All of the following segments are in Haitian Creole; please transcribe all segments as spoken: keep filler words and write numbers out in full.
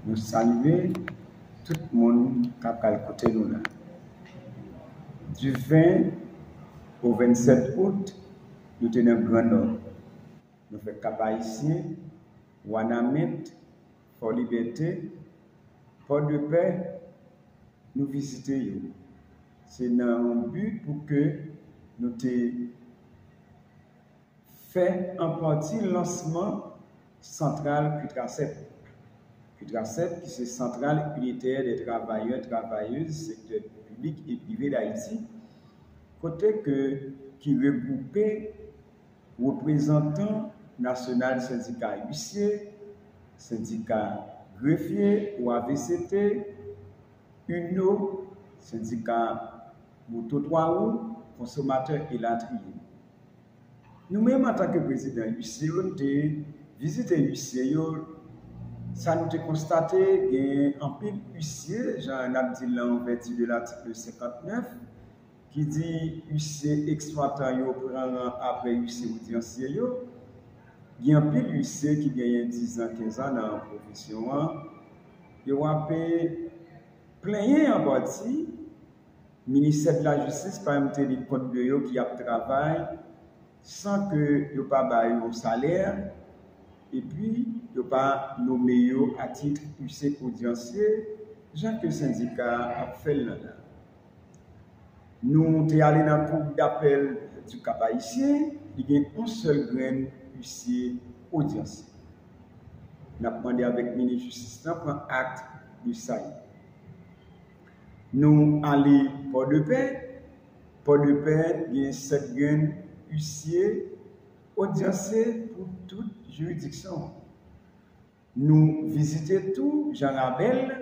Nou salye tout moun k ap pral koute nou la. Du ven o vennsèt out, nou te nan Gran Nò. Nou fè Kap Ayisyen, Wanament, Fò Libète, Pòdepè, nou vizite yo. Se nan yon bi pou ke nou te fè an pati lansman santral Kutrasep. Kutrasep ki se Centrale Unitaire des Travailleurs, Travailleuses, Secteur Public et Privé d'Haïti, kote ke ki regwoupe reprezantan nasyonal sendika uisye, sendika grefye, O A V C T, UNO, sendika moto twa wou, konsomatè elatriye. Nou menm antanke prezidan uisye yo, nou te vizite uisye yo, sa nou te konstate, gen anpil uisye, jan n ap di l an vèti de latik senkantnèf, ki di uisye eksplwatan yo pran ran apre uisye odyansye yo. Gen anpil uisye ki genyen dizan, kenzan nan pwofesyon an. Yo ape plenyen an pati, ministè de la jistis pa menm teni kont de yo ki ap travay san ke yo pa ba yo yon salè, epi yo pa nome yo a tit uisye odyansye, jan ke sendika a ap fè l nan la. Nou te ale nan Cour d'appel du Cap Haïtien, li gen yon sèl grenn uisye odyansye. N ap mande avèk minis jistis lan pran akt de sa yo. Nou ale Pòdepè, Pòdepè gen sèt grenn uisye odyansye pou tout jiridiksyon an. Nou vizite tou Jan Rabèl,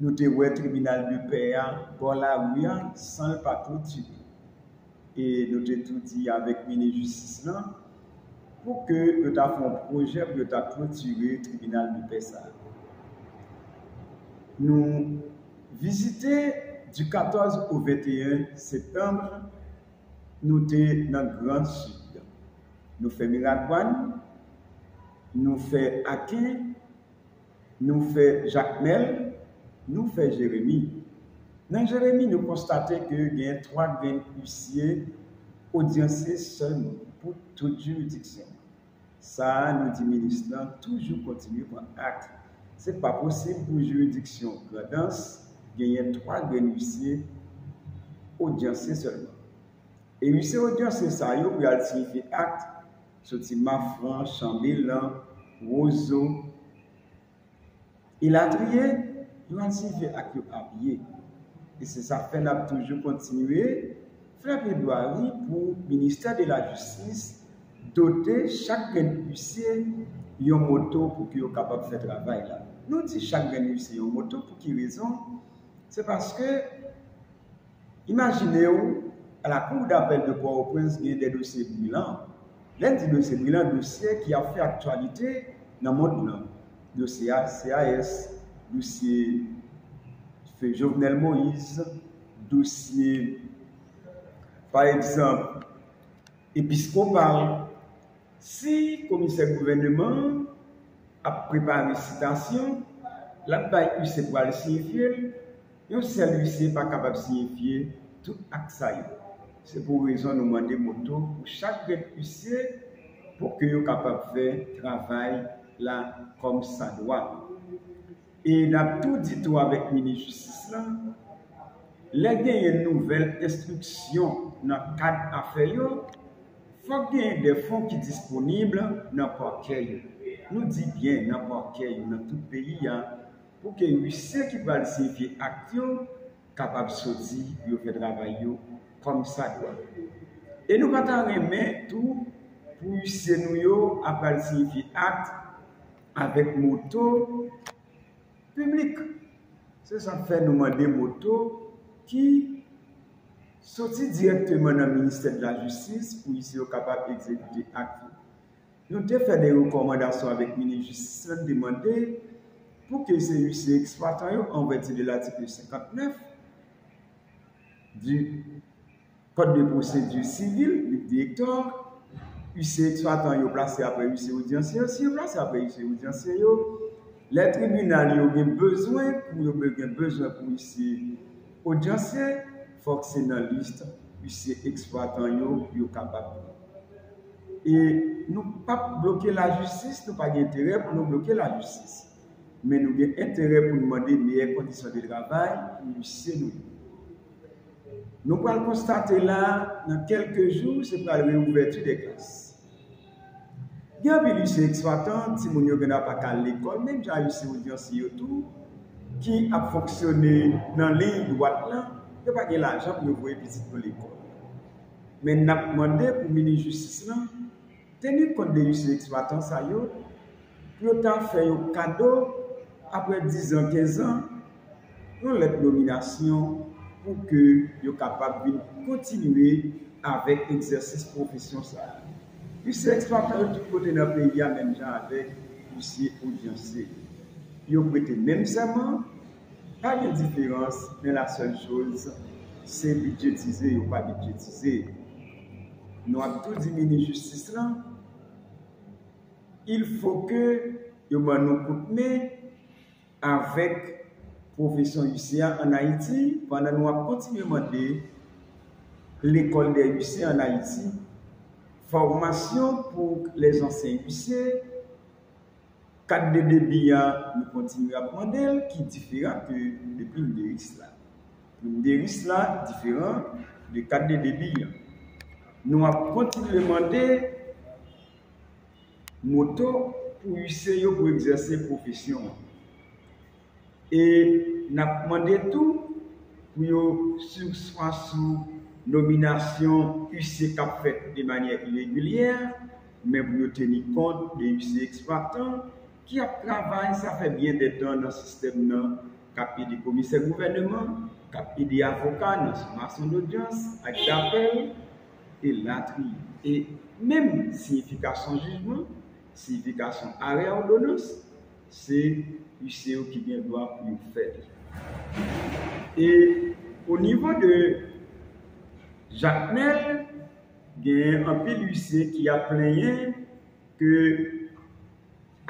nou te wè tribinal de pè a bò lari a san l pa twotire. E nou te tou di avèk minis jistis lan pou ke yo ta fè yon pwojè pou yo ta twotire tribinal de pè sa a. Nou vizite du katòz o venteyen septanm, nou te nan Gran Sid. Nou fè Miradwàn, nou fè Aken, nou fè Jakmèl, nou fè Jeremi. Nan Jeremi, nou konstate ke gen twa grenn uisye odyansye sèlman pou tout jiridiksyon. Sa a, nou di minis lan toujou kontinye pran akt. Se pa posib pou jiridiksyon Grandans genyen twa grenn uisye odyansye sèlman. E uisye odyansye sa yo pral siyifye akt soti Mafran, Chanbelan, Wozo, elatriye, yo al siyifye ak yo apiye. E se sa k fè n ap toujou kontinye fè pledwari pou ministè de la jistis dote chak grenn uisye yon moto pou ke yo kapab fè travay la. Nou di chak grenn uisye yon moto pou ki rezon? Se paske Imajine w, a la Cour d'appel de Port-au-Prince gen de dosye brilan. Lè n di dosye brilan, dosye ki ap fè aktyalite nan mond lan. Dosye C A S, dosye feu Jovenel Moïse, dosye, pa egzanp, episkopal. Si komisè gouvèneman an ap prepare sitasyon, l ap bay uisye pou al siyifye l, yon sèl uisye pa kapab siyifye tout akt sa yo. Se pou rezon nou mande moto pou chak grenn uisye pou ke yo kapab fè travay la kòmsadwa. E n ap tou di tou avèk minis jistis lan, lè genyen nouvèl enstriksyon nan kad afè yo, fòk genyen de fon ki disponib nan pakè yo. Nou di byen nan pakè yo, nan tout peyi a, pou ke uisye ki pral siyifye akt yo kapab soti pou yo fè travay yo kòmsadwa. E nou pa ta renmen tou pou uisye nou yo ap pral siyifye akt avèk moto piblik. Se sa k fè nou mande moto ki soti dirèkteman nan ministè de la jistis pou uisye yo kapab egzekite akt yo. Nou te fè de rekòmandasyon avèk minis jistis lan, demande pou ke se uisye eksplwatan yo, an vèti de latik senkantnèf du Code de procédure civile, livre directeur, uisye eksplwatan yo plase apre uisye odyansye yo. Si yo plase apre uisye odyansye yo, Lè tribinal yo gen bezwen pou yo be- gen bezwen pou isye odyansye, fòk se nan lis isye eksplwatan yo pou yo kapab pran. E nou p ap bloke lajistis, nou pa gen enterè pou nou bloke lajistis. Men nou gen enterè pou nou mande meyè kondisyon de travay pou isye nou yo. Nou pral konstate la, nan kèlke jou, se pral reouvèti de klas. Gen anpil isye eksplwatan, timoun yo gen dwa pa ka al lekòl, menm jan isye odyansye yo tou, ki ap fonksyone nan liy dwat lan, yo pa gen lajan pou yo voye pitit yo lekòl. Men n ap mande pou minis jistis lan teni kont de isye eksplwatan sa yo, pou yo ta fè yo kado, apre diz an, kenz an, yon lèt nominasyon pou ke yo kapab vin kontinye avèk egzèsis pwofesyon sa a. Isye eksplwatan yo tout kote nan peyi a, menm jan avèk isye odyansye. Yo prete menm sèman, pa gen diferans, men la sèl choz, se bidjetize yo pa bidjetize. Nou ap tou di minis jistis lan, il faut que yo ban nou kout men avèk pwofesyon isye a ann Ayiti, pandan nou ap kontinye mande lekòl dè isye ann Ayiti, fòmasyon pou lèzansyen isye, kad de debi a, nou kontinye ap mande l, ki diferan ke de prim de ris la. Prim de ris la diferan de kad de debi a. Nou ap kontinye mande moto pou isye yo pou egzèse pwofesyon an. E n ap mande tou pou yo sispans sou nominasyon isye k ap fèt de manyè iregilyè, men pou yo teni kont de isye eksplwatan ki ap travay, sa fè byen dè tan nan sistèm nan, k ap ede komisè gouvèneman, k ap ede avoka nan somasyon dodyans ak dapèl, elatriye. E menm siyifikasyon jijman, siyifikasyon arè òdonans, se isye yo ki gen dwa pou yo fè li. E o nivo de Jakmèl, gen anpil isye ki ap plenyen ke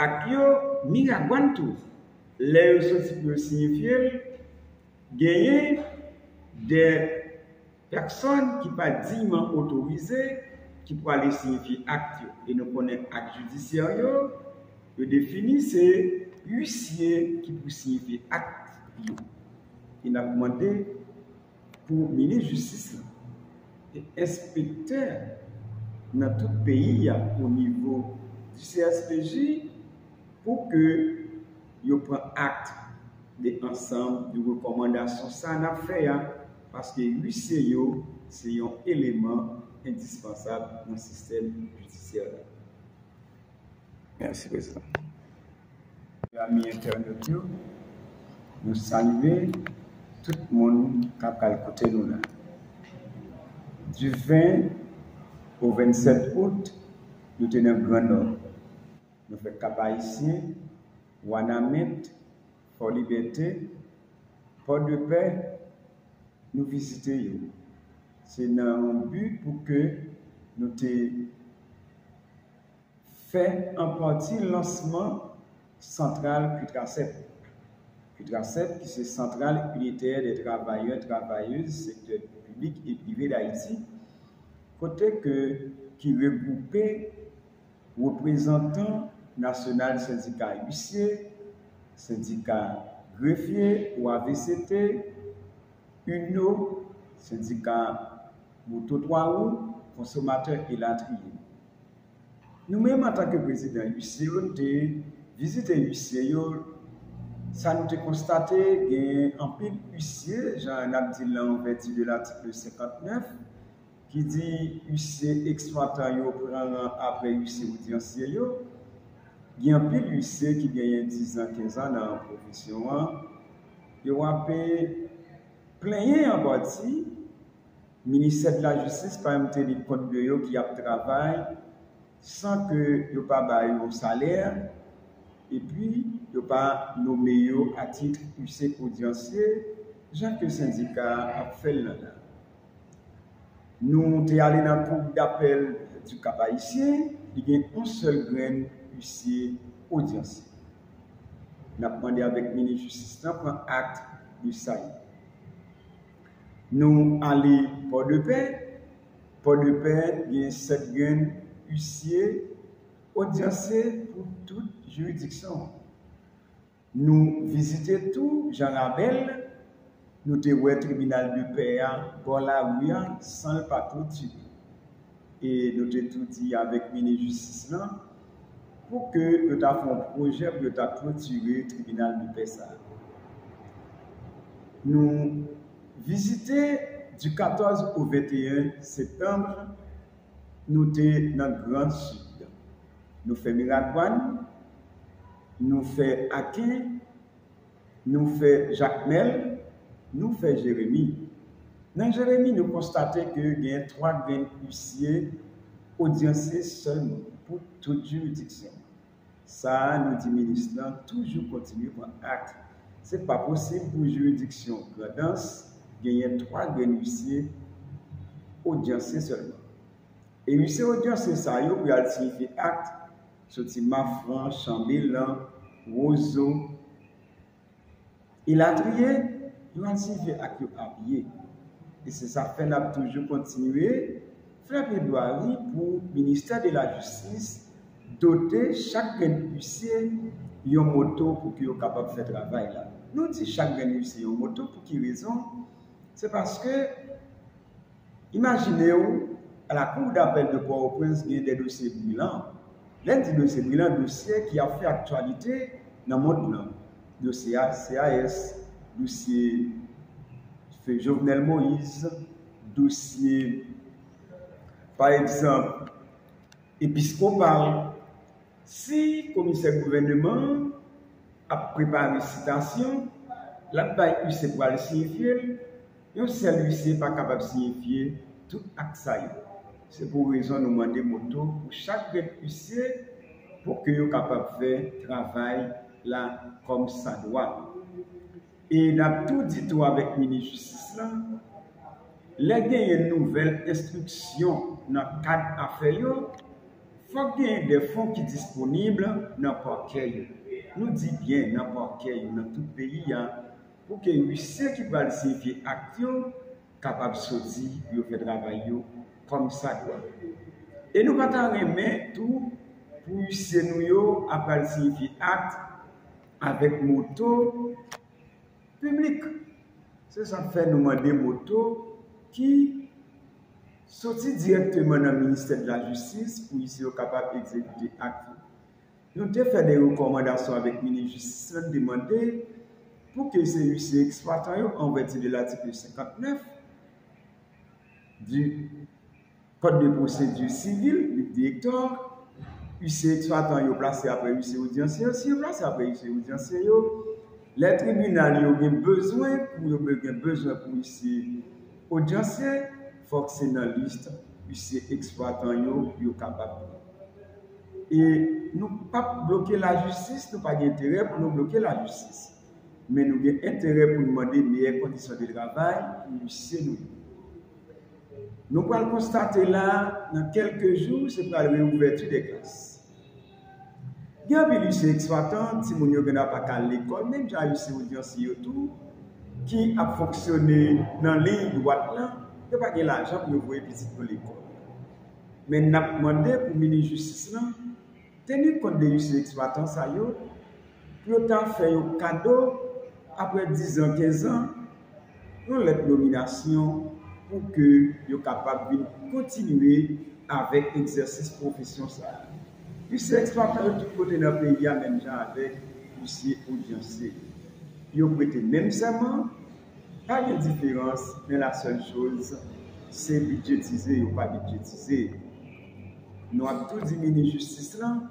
ak yo miragwàn tou. Lè yo soti pou yo siyifye l, genyen de pèsòn ki pa diyman otorize ki pwale siyifye ak yo. E nou konnen ak jidisyè yo, yo defini se isye ki pou siyifye ak yo. E n ap mande pou minis jistis lan e enspektè nan tout peyi a o nivo di C S P J pou ke yo pran ak de ansanm de rekòmandasyon sa n ap fè a, paske isye yo se yon eleman endispansab nan sistèm jidisyè la. Mèsi, Prezidan. Ami entènot yo, nou salye tout moun k ap pral koute nou la. Du ven o vennsèt out, nou te nan Gran Nò. Nou fè Kap Ayisyen, Wanament, Fò Libète, Pòdepè, nou vizite yo. Se nan yon bi pou ke nou te fè an pati lansman santral Kutrasep. Kutrasep ki se Centrale Unitaire des Travailleurs, Travailleuses, Secteur Public et Privé d'Haïti, kote ke ki regwoupe reprezantan nasyonal sendika isye, sendika grefye, O A V C T, UNO, sendika moto twa wou, konsomatè elatriye. Nou menm antanke prezidan isye yo, nou te vizite isye yo, sa nou te konstate, gen anpil isye, jan n ap di l lan an vèti de latik senkantnèf, ki di isye eksplwatan yo pran ran apre isye odyansye yo. Gen anpil isye ki genyen diz an, kenz an nan pwofesyon an. Yo ape plenyen an pati, ministè de la jistis pa menm teni kont de yo ki ap travay san ke yo pa ba yo yon salè, epi yo pa nome yo a tit isye odyansye, jan ke sendika a ap fè l lan la. Nou te ale nan Cour d'appel du Cap Haïtien, li gen yon sèl grenn isye odyansye. N ap mande avèk minis jistis lan pran akte de sa yo. Nou ale Pòdepè. Pòdepè gen sèt grenn isye odyanse pou tout jiridiksyon an. Nou vizite tou Jan Rabèl, nou te wè tribinal de pè a bò lari a san l pa twotire. E nou te tou di avèk minis jistis lan pou ke yo ta fè yon pwojè pou yo ta twotire tribinal de pè sa a. Nou vizite du quatorze au vingt et un septembre, nou te nan Grand Sud. Nou fè Miragwàn, nou fè Aken, nou fè Jakmèl, nou fè Jeremi. Nan Jeremi, nou konstate ke gen twa grenn isye odyanse sèlman pou tout jiridiksyon. Sa a, nou di minis lan toujou kontinye pran akte. Se pa posib pou jiridiksyon Grandans genyen twa grenn isye odyanse sèlman. E isye odyanse sa yo pral siyifye akte soti Mafran, Chanbelan, Wozo, elatriye, yo al siyifye akte yo apiye. E se sa k fè n ap toujou kontinye fè pledwari pou ministè de la jistis dote chak grenn isye yon moto pou ke yo kapab fè travay la. Nou di chak grenn isye yon moto pou ki rezon? Se paske Imajine w, a la Cour d'appel de Port-au-Prince gen de dosye brilan. Lè n di dosye brilan, dosye ki ap fè aktyalite nan mond lan. Dosye C A S, dosye feu Jovenel Moïse, dosye, pa egzanp, episkopal. Si komisè gouvèneman an ap prepare sitasyon, l ap bay isye pou al siyifye l, yon sèl isye pa kapab siyifye tout ak sa yo. Se pou rezon nou mande moto pou chak grenn isye pou ke yo kapab fè travay la kòmsadwa. E n ap tou di tou avèk minis jistis lan, lè genyen nouvèl enstriksyon nan kad afè yo, fòk genyen de fon ki disponib nan pakè yo. Nou di byen nan pakè yo, nan tout peyi a, pou ke isye ki pral siyifye akte yo kapab soti pou yo fè travay yo kòmsadwa. E nou pa ta renmen tou pou isye nou yo ap pral siyifye akte avèk moto piblik. Se sa k fè nou mande moto ki soti dirèkteman nan ministè de la jistis pou isye yo kapab egzekite akte yo. Nou te fè de rekòmandasyon avèk minis jistis lan, demande pou ke se isye eksplwatan yo, an vèti de latik senkantnèf di Code de procédure civile, livre directeur, isye eksplwatan yo plase apre isye odyansye yo. Si yo plase apre isye odyansye yo, lè tribinal yo gen bezwen, pou yo be-, gen bezwen pou isye odyansye, fòk se nan lis isye eksplwatan yo, yo kapab pran. E nou p ap bloke lajistis, nou pa gen enterè pou nou bloke lajistis. Men nou gen enterè pou n mande meyè kondisyon de travay pou isye nou yo. Nou pral konstate la, nan kèlke jou, se pral reouvèti de klas. Gen anpil isye eksplwatan, timoun yo gen dwa pa ka al lekòl, menm jan a isye odyansye yo tou, ki ap fonksyone nan liy dwat lan, yo pa gen lajan pou yo voye pitit yo lekòl. Men n ap mande pou minis jistis lan teni kont de isye eksplwatan sa yo, pou yo ta fè yo kado, apre diz an, kenz an, yon lèt nominasyon pou ke yo kapab vin kontinye avèk egzèsis pwofesyon sa a. Isye eksplwatan yo tout kote nan peyi a, menm jan avèk isye odyansye yo. Yo prete menm sèman, pa gen diferans, men la sèl choz, se bidjetize yo pa bidjetize. Nou ap tou di minis jistis lan,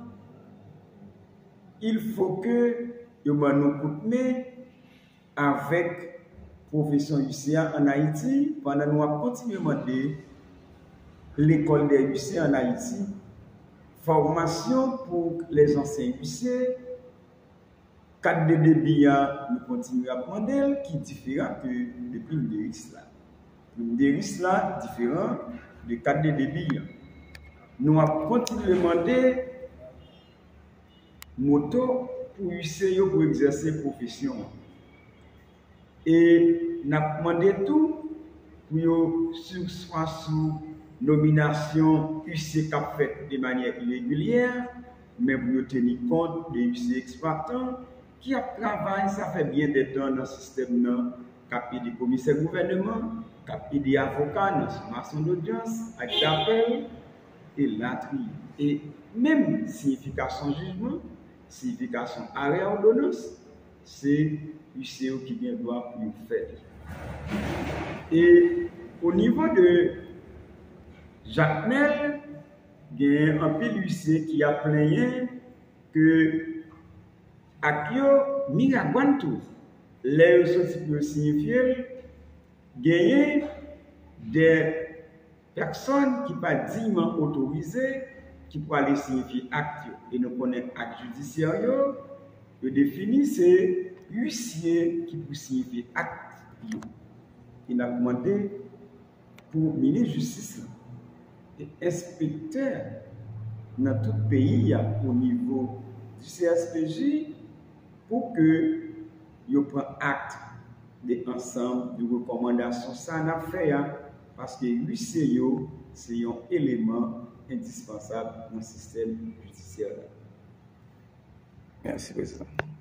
il faut que yo ban nou kout men avèk pwofesyon isye a ann Ayiti, pandan nou ap kontinye mande lekòl de isye ann Ayiti, fòmasyon pou lèzansyen isye, kad de debi a, nou kontinye ap mande l, ki diferan ke de Primeris la. Primeris la diferan de kad de debi a. Nou ap kontinye mande moto pou huissier yo pou egzèse pwofesyon an. E n ap mande tou pou yo sispann sou nominasyon huissier k ap fèt de manyè iregilyè, men pou yo teni kont de huissier eksplwatan ki ap travay, sa fè byen de tan nan sistèm nan, k ap ede komisè gouvèneman, k ap ede avoka nan sou mason dodyans ak dapèl, elatriye. E menm siyifikasyon jijman, siyifikasyon arè òdonans, se huissier yo ki gen dwa pou yo fè li. E o nivo de Jakmèl, gen anpil huissier ki ap plenyen ke ak yo miragwàn tou. Lè yo soti pou yo siyifye l, genyen de pèsòn ki pa diyman otorize ki pou ale siyifye ak yo. E nou konnen ak jidisyè yo, yo defini se huissier ki pou siyifye ak yo. E n ap mande pou minis jistis la e enspektè nan tout peyi a o nivo di C S P J pou ke yo pran ak de ansanm de rekòmandasyon sa n ap fè a, paske huissier yo se yon eleman endispansab nan sistèm jidisyè la. Mèsi, Prezidan.